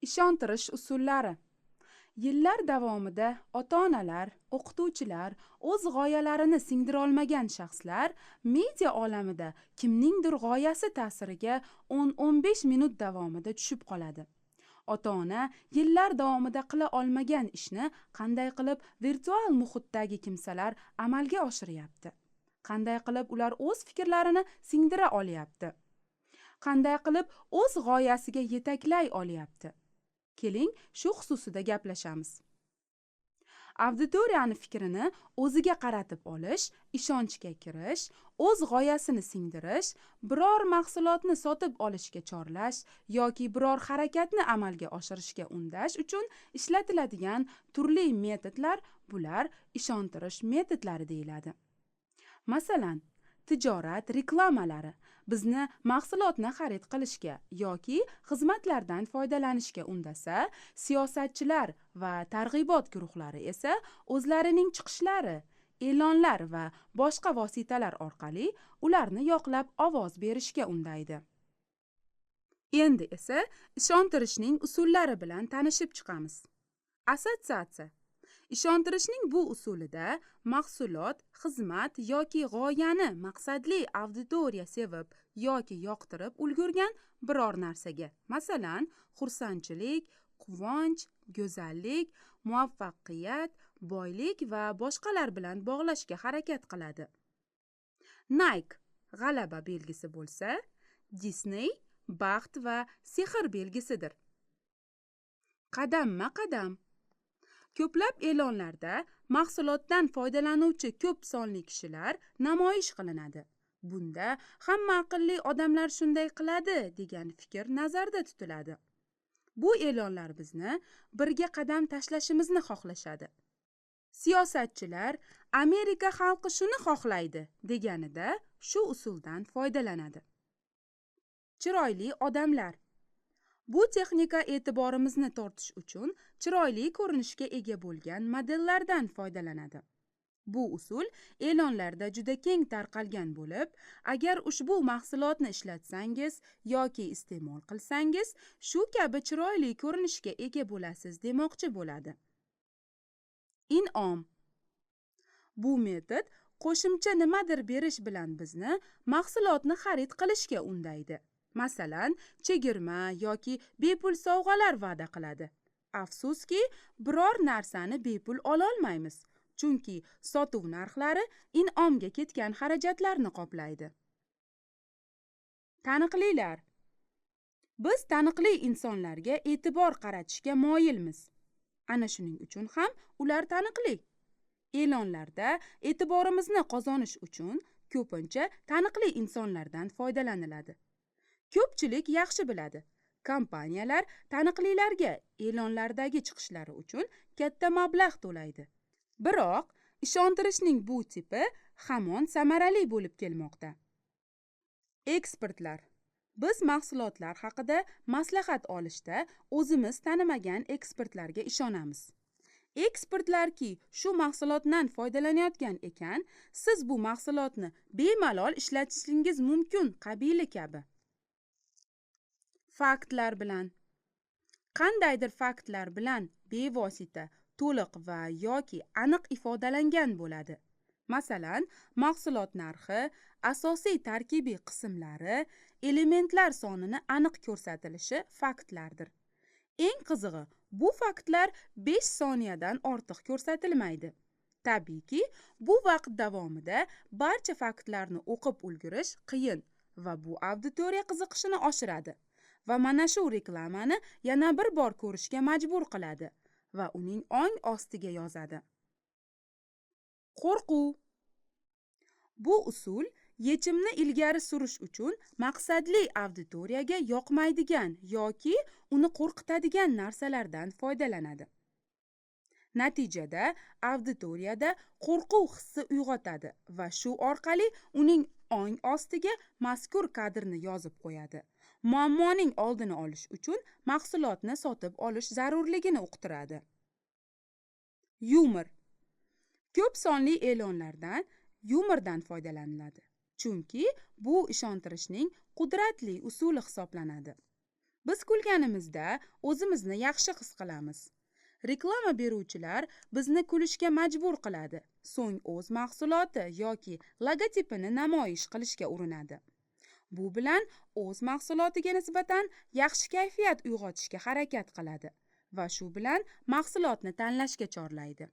Ishontirish usullari. Yillar davomida ota-onalar, o'qituvchilar, o'z g'oyalarini singdirolmagan shaxslar media olamida kimningdir g'oyasi ta'siriga 10-15 minut davomida tushib qoladi. Ota-ona yillar davomida qila olmagan ishni qanday qilib virtual muhitdagi kimsalar amalga oshiryapti? Qanday qilib ular o'z fikrlarini singdira olyapti? Qanday qilib o'z g'oyasiga yetaklay olyapti? Keling, shu xususida gaplashamiz. Auditoriyani fikrini o'ziga qaratib olish, ishonchga kirish, o'z g'oyasini singdirish, biror mahsulotni sotib olishga chorlash yoki biror harakatni amalga oshirishga undash uchun ishlatiladigan turli metodlar, bular ishontirish metodlari deyiladi. Masalan, tijorat reklamalari bizni mahsulotni xarid qilishga yoki xizmatlardan foydalanishga undasa, siyosatchilar va targ'ibot guruhlari esa o'zlarining chiqishlari, e'lonlar va boshqa vositalar orqali ularni yoqlab ovoz berishga undaydi. Endi esa ishontirishning usullari bilan tanishib chiqamiz. Assotsiatsiya. Ishontirishning bu usulida mahsulot, xizmat yoki g'oyani maqsadli auditoriya sevib yoki yoqtirib ulgurgan biror narsaga, masalan, xursandchilik, quvonch, go'zallik, muvaffaqiyat, boylik va boshqalar bilan bog'lashga harakat qiladi. Nike g'alaba belgisi bo'lsa, Disney baxt va sehr belgisidir. Qadamma-qadam. Ko'plab e'lonlarda mahsulotdan foydalanuvchi ko'p sonli kishilar namoyish qilinadi. Bunda hamma aqlli odamlar shunday qiladi degan fikr nazarda tutiladi. Bu e'lonlar bizni birga qadam tashlashimizni xohlashadi. Siyosatchilar Amerika xalqi shuni xohlaydi deganida shu usuldan foydalanadi. Chiroyli odamlar. Bu texnika e'tiborimizni tortish uchun chiroyli ko'rinishga ega bo'lgan modellardan foydalanadi. Bu usul e'lonlarda juda keng tarqalgan bo'lib, agar ushbu mahsulotni ishlatsangiz yoki iste'mol qilsangiz, shu kabi chiroyli ko'rinishga ega bo'lasiz demoqchi bo'ladi. In'om. Bu metod qo'shimcha nimadir berish bilan bizni mahsulotni xarid qilishga undaydi. Masalan, chegirma yoki bepul sovg'alar va'da qiladi. Afsuski, biror narsani bepul ololmaymiz, chunki sotuv narxlari in'omga ketgan xarajatlarni qoplaydi. Taniqlilar. Biz taniqli insonlarga e'tibor qaratishga moyilmiz. Ana shuning uchun ham ular taniqli. E'lonlarda e'tiborimizni qozonish uchun ko'pincha taniqli insonlardan foydalaniladi. Ko'pchilik yaxshi biladi. Kompaniyalar taniqlilarga e'lonlardagi chiqishlari uchun katta mablag' to'laydi. Biroq ishontirishning bu tipi hamon samarali bo'lib kelmoqda. Ekspertlar. Biz mahsulotlar haqida maslahat olishda o'zimiz tanimagan ekspertlarga ishonamiz. Ekspertlarki shu mahsulotdan foydalanayotgan ekan, siz bu mahsulotni bemalol ishlatishingiz mumkin qabili kabi. Faktlar bilan. Qandaydir faktlar bilan bevosita, to'liq va yoki aniq ifodalangan bo'ladi. Masalan, mahsulot narxi, asosiy tarkibiy qismlari, elementlar sonini aniq ko'rsatilishi faktlardir. Eng qizig'i, bu faktlar 5 soniyadan ortiq ko'rsatilmaydi. Tabiiyki, bu vaqt davomida barcha faktlarni o'qib ulgurish qiyin va bu auditoriya qiziqishini oshiradi va mana shu reklamani yana bir bor ko'rishga majbur qiladi va uning ong ostiga yozadi. Qo'rquv. Bu usul yechimni ilgari surish uchun maqsadli auditoriyaga yoqmaydigan yoki uni qo'rqitadigan narsalardan foydalanadi. Natijada auditoriyada qo'rquv hissi uyg'otadi va shu orqali uning ong ostiga mazkur kadrni yozib qo'yadi. Muammoning oldini olish uchun mahsulotni sotib olish zarurligini uqtiradi. Yumor. Ko'p sonli e'lonlardan yumordan foydalaniladi, chunki bu ishontirishning qudratli usuli hisoblanadi. Biz kulganimizda o'zimizni yaxshi his qilamiz. Reklama beruvchilar bizni kulishga majbur qiladi, so'ng o'z mahsuloti yoki logotipini namoyish qilishga urinadi. Bu bilan o'z mahsulotiga nisbatan yaxshi kayfiyat uyg'otishga harakat qiladi va shu bilan mahsulotni tanlashga chorlaydi.